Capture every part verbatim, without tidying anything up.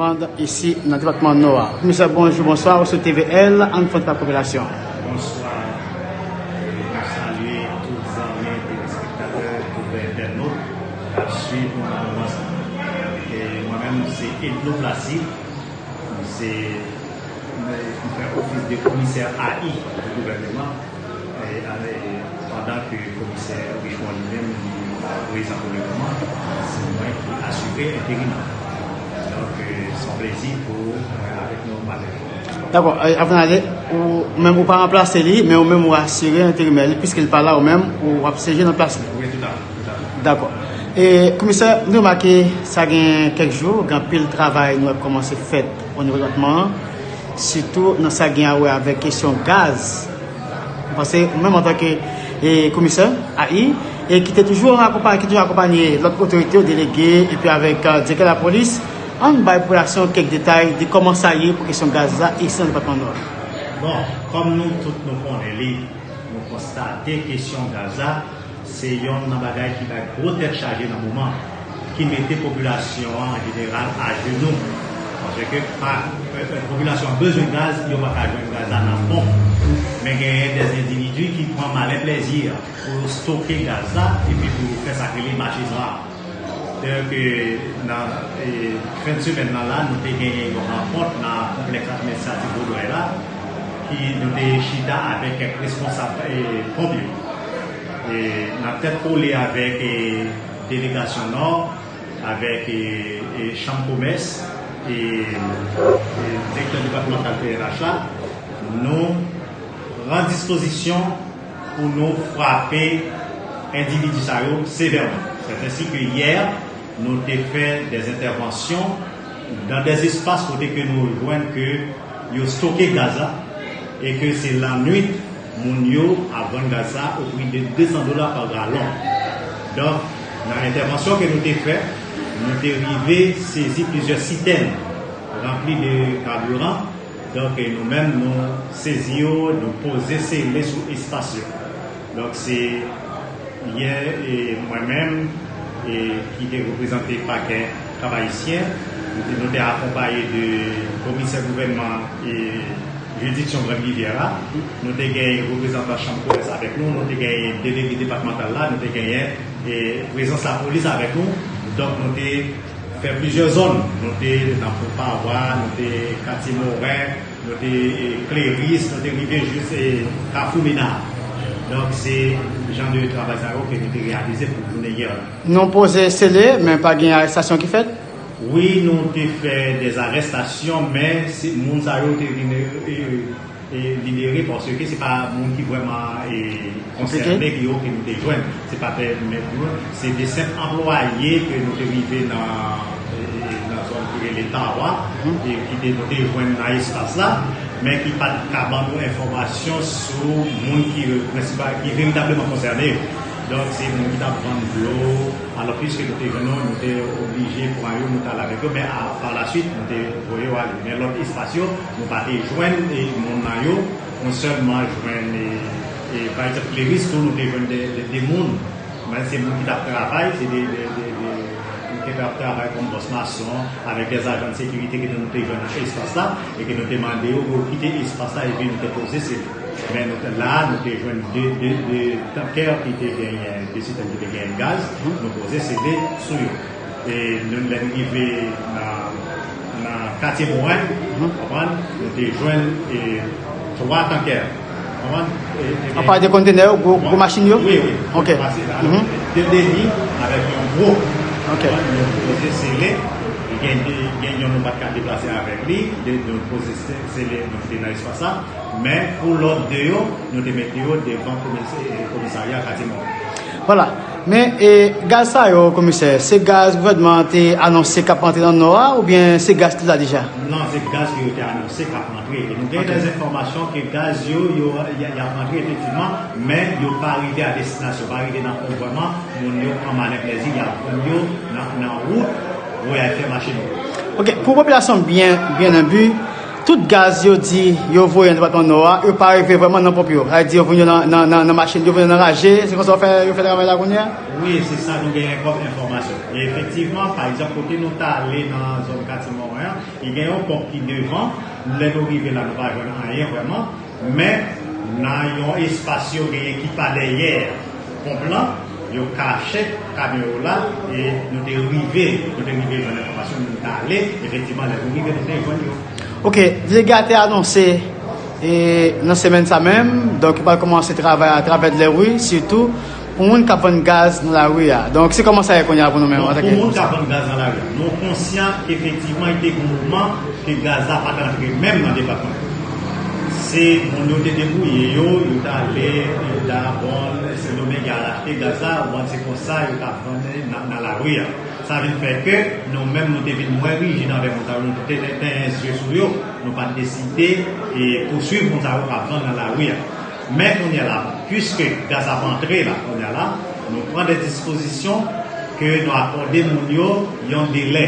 Isi nan depatman Nò a. Komisè, bonjou, bonswa, ou sou T V L, ann fè yon ti pale ak popilasyon. Bonswa. E, mwen salye tout zanmi telespektatè, tout entènot k ap swiv nou nan moman sa. E mwen menm, se Edno Placide. Mwen se, mwen fè ofis de komisè A I pou gouvèneman. E, e, pandan ke komisè Richemond li menm, li pa prezan pou lemoman, se mwen ki asire enterim nan. Donk, e, se yon plezi pou mwen avèk nou pale. Dakò, e, avan n ale, ou menm ou pa ranplase li, men ou menm ou asire enterimè li, piske li pa la, ou menm ou ap siyeje nan plas li. Wi, toutafè, toutafè. Dakò. E, komisè, nou remake sa gen kèk jou, gen anpil travay nou wè k kòmanse fèt o nivo depatman an, sitou nan sa gen a wè avèk kesyon gaz. Mwen panse, ou menm antanke, e, komisè A I, e ki te toujou akonpanye, ki toujou akonpanye lòt otorite yo, delege, epi avèk, e, direktè lapolis, ann bay popilasyon kèk detay de kòman sa ye pou kesyon gaz la isi nan depatman Nò a. Bon, kòm nou tout nou konnen li, nou konstate kesyon gaz la, se yonn nan bagay ki bay gwo tèt chaje nan moman, ki mete popilasyon an an jeneral ajenou. Paske pa, e, e, popilasyon an bezwen gaz, yo pa ka jwenn gaz la nan ponp. Men genyen dè endividi ki pran malen plèzi pou yo stoke gaz la, epi pou yo fè sa k rele mache nwa. Dayè ke nan, e, fen de semèn nan la, nou te genyen yon rankont nan konplèks administratif Vodrèy la, ki nou te chita avèk kèk responsab, e, ponp yo. E, nan tèt kole avèk, e, delegasyon Nò, avèk, e, e, chanm komès, e, e, direktè depatmantal P N H la, nou pran dispozisyon pou nou frape endividi sa yo sevèman. Sèt ensi ke yè, nou te fè dè entèvansyon dan dè espas kote ke nou jwenn ke yo stoke gaz la, e ke se lannwit moun yo ap vann gaz la o pri de de san dola pa galon. Donk, nan entèvansyon ke nou te fè, nou te rive sezi plizyè sitèn ranpli de kabiran. Donk, e, nou menm, nou sezi yo, nou poze sele sou espas yo. Donk, se yè, e, mwen menm, e, ki te reprezante pakè Kap Ayisyen, nou te, nou te akonpaye de komisè gouvènman e jiridiksyon Grand Rivière la. Nou te genyen reprezantan chanm komès avèk nou, nou te genyen delege depatmantal la, nou te genyen, e, prezans lapolis avèk nou. Donk, nou te fè plizyè zòn. Nou te nan Pon Pavwa, nou te Katye Moren, nou te, e, Kleris, nou te rive jis, e, Kafou Mena. Donk, se jan de travay sa yo ke nou te reyalize pou jounen yè la. Nou poze sele, men pa gen arestasyon ki fèt? Wi, nou te fè dè arestasyon, men se moun sa yo te vin, e, e, e, libere, paske se pa moun ki vrèman, e, konsène ki yo ke nou te jwenn. Se pa pèmèt nou, se de senp anplwaye ke nou te rive nan, e, nan zòn ki rele Tawa, e ki te, nou te jwenn nan espas la, men ki pa t ka ban nou enfòmasyon sou moun ki, e, prensipal, ki veritableman konsène yo. Donk, se moun ki t ap vann dlo, alò, piske nou te jwenn yo, nou te oblije pran yo, nou t al avèk yo, men a, pa la swit, nou te voye yo ale. Men lòt espas yo, nou pa te jwenn, e, moun nan yo, nou sèlman jwenn, e, e, pa egzanp, Kleris tou, nou te jwenn de, de, de moun, men se moun ki t ap travay, se de, de, de, de, moun ki t ap travay kòm bòs mason, avèk dè ajan de sekirite ke nou te jwenn nan espas la, e ke nou te mande yo pou yo kite espas la, epi nou te poze sele. Men nou te la, nou te jwenn de, de, de tankè ki te genyen, de sitèn ki te genyen gaz, nou poze sele sou yo. E nou, lè n rive nan, nan Katye Moren, konprann, nou te jwenn, e, twa tankè. Konprann? E, e, Apa de kontenè yo, gwo, gwo machin yo? Wi, wi. Ok. Pase la, de, de li avèk yon gwo. Ok. Konprann? Nou poze sele, gen, gen yon nou pa t ka deplase avèk li, de, nou poze se-, sele, nou kite nan espas la. Men pou lòt de yo, nou te mete yo devan komis-, e, komisarya Katye Moren. Vwala. Men, e, gaz sa yo, komisè, se gaz gouvènman an te anonse k ap antre nan Nò a, oubyen se gaz ki la deja? Non, se gaz ke yo te anonse k ap antre. E nou gen dè enfòmasyon ke gaz yo, yo, y, y ap antre efektivman, men yo pa rive a destinasyon, pa rive nan pon vrèman, moun yo pran malen plèzi, y ap vann yo nan, nan wout, pou y al fè mache nwa. Ok, pou popilasyon byen, byen enbi, tout gaz yo di yo voye nan depatman Nò a, yo pa rive vrèman nan ponp yo. Sa vle di yo voye yo nan, nan, nan, nan machin, yo voye yo nan raje, se konsa yo fè, yo fè travay la kounye a? Wi, se sa nou genyen kòm enfòmasyon. E efektivman, pa egzanp, kote nou t ale nan zòn Katye Moren an, Li gen yon ponp ki devan, lè nou rive la, nou pa jwenn anyen vrèman, men nan yon espas yo genyen ki pa dèyè ponp lan, yo kache kamyon yo la, e nou te rive, nou te rive jwenn enfòmasyon, nou te ale, efektivman, lè nou rive, nou te jwenn yo. Ok, delege a te anonse e nan semèn sa menm, donk, yo pral kòmanse travay atravè lè wi, sitou pou moun k ap vann gaz nan lari a. Donk, se kòman sa ye kounye a pou nou menm, bon, antanke moun k ap vann gaz nan lari a, nou konsyan efektivman, li te gen yon moman ke gaz la pa t antre menm nan depatman. Se moun yo te debouye yo, yo t ale, yo t al, bon, Sendomeng, y al achte gaz la, bon, se konsa yo t ap vann nan, nan lari a. Sa vin fè ke nou menm, nou te vin mwens rijid anvè moun sa yo, nou te, te, te gen zye sou yo, nou pa t deside e pouswiv moun sa yo k ap vann nan lari a. Men kounye a la, piske gaz ap antre la, kounye a la, nou pran de dispozisyon ke nou akòde moun yo yon delè.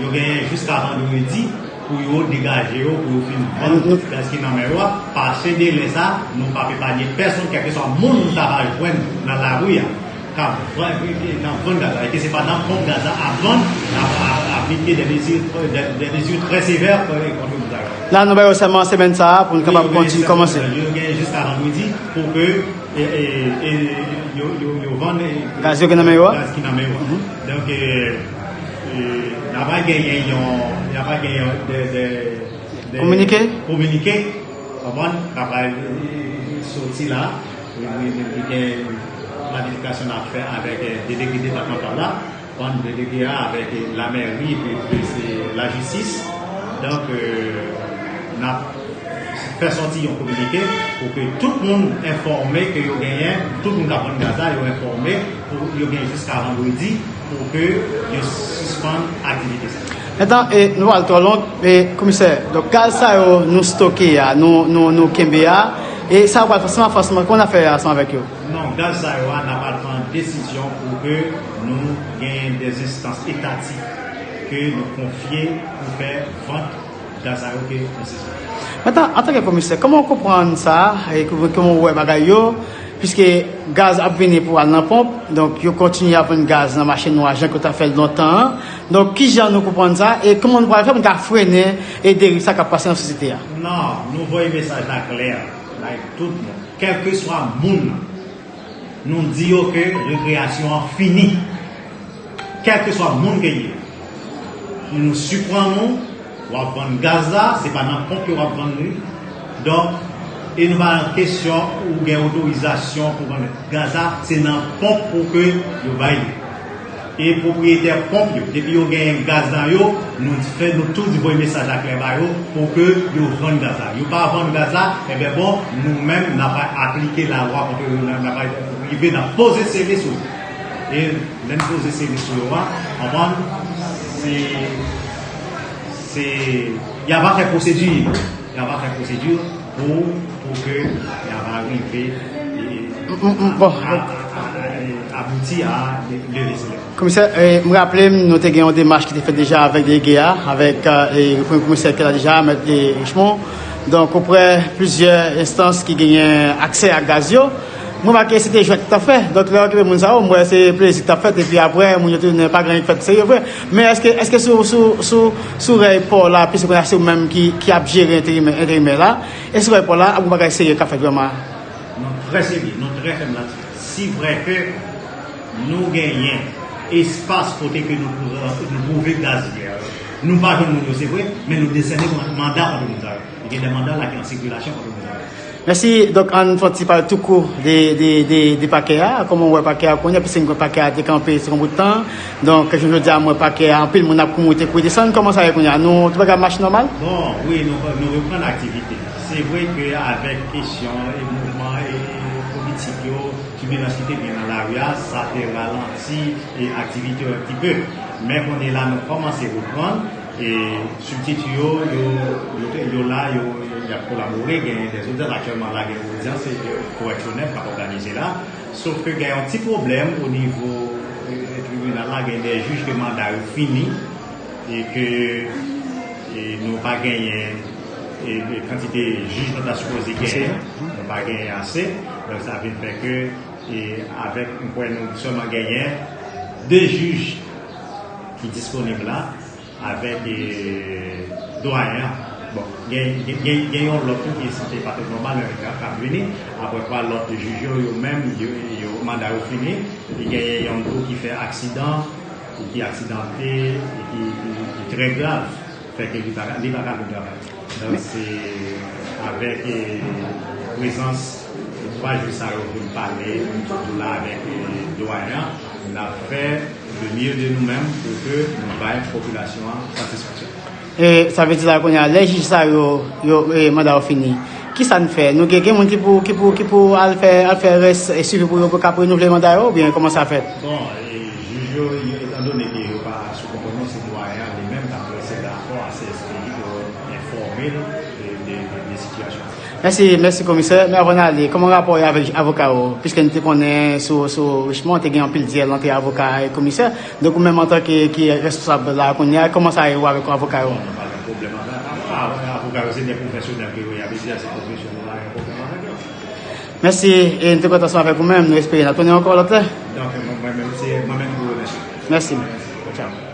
Yo genyen jiska vandredi pou yo degaje yo, pou yo fin vann gaz ki nan men yo a, pase delè sa, nou p ap epanye pèsonn, kèlkeswa moun nou ta va jwenn nan lari a, k ap vann, k ap vann gaz la, e ke se pa nan ponp gaz la ap vann, n ap, ap aplike de mezi, de, de mezi trè sevè kont moun sa yo. La, nou ba yo sèlman semèn sa a pou nou kapab kontinye kòmanse. Wi, yo genyen jiska vandredi pou ke, e, e, e, yo, yo, yo vann, e, gaz yo ki nan men yo a. Gaz ki nan men yo a. Donk, e, e, n a pral genyen yon, n a pral genyen de, de, de kominike, kominike, konprann, k ap pral, e, soti la. Li, li, li gen planifikasyon n ap fè avèk, e, delege depatmantal la, konprann, delege a avèk, e, lamèri, epi, epi se lajistis. Donk, e, n ap fè sòti yon kominike pou ke tout moun enfòme ke yo genyen, tout moun k ap vann gaz la, yo enfòme, pou yo gen jiska vandredi pou ke yo sispann aktivite sa. Etan, e, nou pral twò long, e, komisè, donk gaz sa yo nou stoke a, nou, nou, nou kenbe a, e sa yo pral fè ansanm, ansanm, kòman n ap fè ansanm avèk yo? Non, gaz sa yo a, n ap pral pran desizyon pou ke nou genyen de enstans etatik ke nou konfye pou fè vant gaz sa yo ke nou sezi. Mentnan, antanke komisè, kòman w konprann sa, e kòman, kòman w wè bagay yo, piske gaz ap vini pou al nan ponp, donk yo kontinye ap vann gaz nan mache nwa jan ke yo t ap fè l lontan an. Donk, kijan nou konprann sa, e kòman nou pral fè pou nou ka frennen e deriv sa k ap pase nan sosyete a? Non, nou voye mesaj la klè bay tout moun, kèlkeswa moun nan. Nou di yo ke rekreyasyon an fini. Kèlkeswa moun ke l ye. Nou siprann ou, w ap vann gaz la, se pa nan ponp yo w ap vann li. Donk, e nou pa nan kesyon ou gen otorizasyon pou vann gaz la, se nan ponp ou ke yo bay li. E pwopriyetè ponp yo, depi yo genyen gaz nan yo, nou fè, nou tou di voye mesaj la klè ba yo pou ke yo vann gaz la. Yo pa vann gaz la, enben bon, nou menm, n ap aplike lalwa kont yo, n ap, n ap rive, n ap poze sere sou yo. E lè n poze sere sou yo a, konprann, se, se, y a va fè pwosedi, y a va fè pwosedi pou, pou ke y a va rive, e, m, m, m, bon, a, a, a, abouti a leve sere. Komisè, e, m raple m, nou te gen yon demach ki te fèt deja avèk delege a, avèk, e, premye komisè ki la deja, mèt, e, Richemond. Donk, oprè plizyè enstans ki genyen aksè a gaz yo. Mwen remake se te jwèt ki t ap fè. Donk, lè yo okipe moun sa yo, m wè se plezi ki t ap fèt, epi apre, moun yo tounen pa gen anyen ki fèt serye vre. Men èske, èske sou, sou, sou, sou rèy pò la, piske kounye a se ou menm ki, ki ap jere enterimè, enterimè la, e sou rèy pò la, ap gen bagay serye k ap fèt vrèman? Nou trè serye, nou trè fèm la. Si vrè ke nou genyen espas kote ke nou, nou twouve gaz yè, nou pa jwenn moun yo, se vre, men nou desène manda kont moun sa yo. Gen de manda la ki an sikilasyon kont moun sa yo. Mèsi. Donk, ann fè yon ti pale tou kou de, de, de, de pakè a. Kòman w wè pakè a kounye a? Piske n konn pakè a te kanpe sou yon bout tan. Donk, jounen jodi a, m wè pakè a, anpil moun ap kouri monte, kouri desann. Kòman sa ye kounye a? Nou, tout bagay ap mache nòmal? Bon, wi, nou, nou reprann aktivite. Se vre ke avèk kesyon e mouvman e politik yo, tibilans ki te gen nan lari a, sa te ralanti e aktivite yo yon ti pe. Men kounye a la, nou kòmanse reprann. E sibtiti yo, yo, yo, yo la, yo, yo, y ap kolabore. Gen de odyans aktyèlman la, gen odyans, e, koreksyonèl k ap òganize la. Sof ke gen yon ti pwoblèm o nivo, e, tribinal la, gen de jij ke manda yo fini, e ke, e, nou pa genyen, e, e kantite jij nou ta sipoze genyen, nou pa genyen ase. Donk, sa vin fè ke, e, avèk, m kwè nou sèlman genyen de jij ki disponib la, avèk, e, Dwayen an. Bon, gen, gen, gen, gen yon lòt tou ki sanble pa twò nòmal, men k ap vini. Apre kwa, lòt jij yo, yo menm, yo, yo, manda yo fini. Li genyen yon tou ki fè aksidan, e ki aksidante, e ki, ki, ki trè grav. Fè ke li pa, li pa ka vin travay. Donk, se avèk, eh, prezans twa jij sa yo pou n pale, nou la avèk, eh, dwayen an, n ap fè le mieux de nou menm pou ke nou bay popilasyon an satisfaksyon. E sa vle di la kounye a, lè jij sa yo, yo, e, manda yo fini, ki sa n fè? Nou gen, gen moun ki pou, ki pou, ki pou al fè, al fè rès e swivi pou yo pou k ap renouvle manda yo, oubyen kòman sa fèt? Bon, e, jij yo, yo, etandone ke yo pa sou kontwòl nou, se dwayen an li menm k ap prese rapò a C S P I pou enfòme l de, de, de, de sitiyasyon. Mèsi, mèsi komisè. Men avan n ale, kòman rapò w ye avèk avoka yo? Piske n te konnen sou, sou Richmond, te gen anpil dyèl ant avoka e komisè. Donk, ou menm antanke ki responsab la kounye a, kòman sa ye ou avèk avoka yo? Bon, nou pa gen pwoblèm avèk avoka. Avoka yo se de pwofesyonèl ke yo ye, y ap egzèse pwofesyon yo, nou pa gen pwoblèm avèk yo. Mèsi, e n te kontan ansanm avèk ou menm. Nou espere n ap tounen ankò lòt lè. Donk, mwen, mwen menm, se mwen menm ki remèsye. Mèsi. Tchao.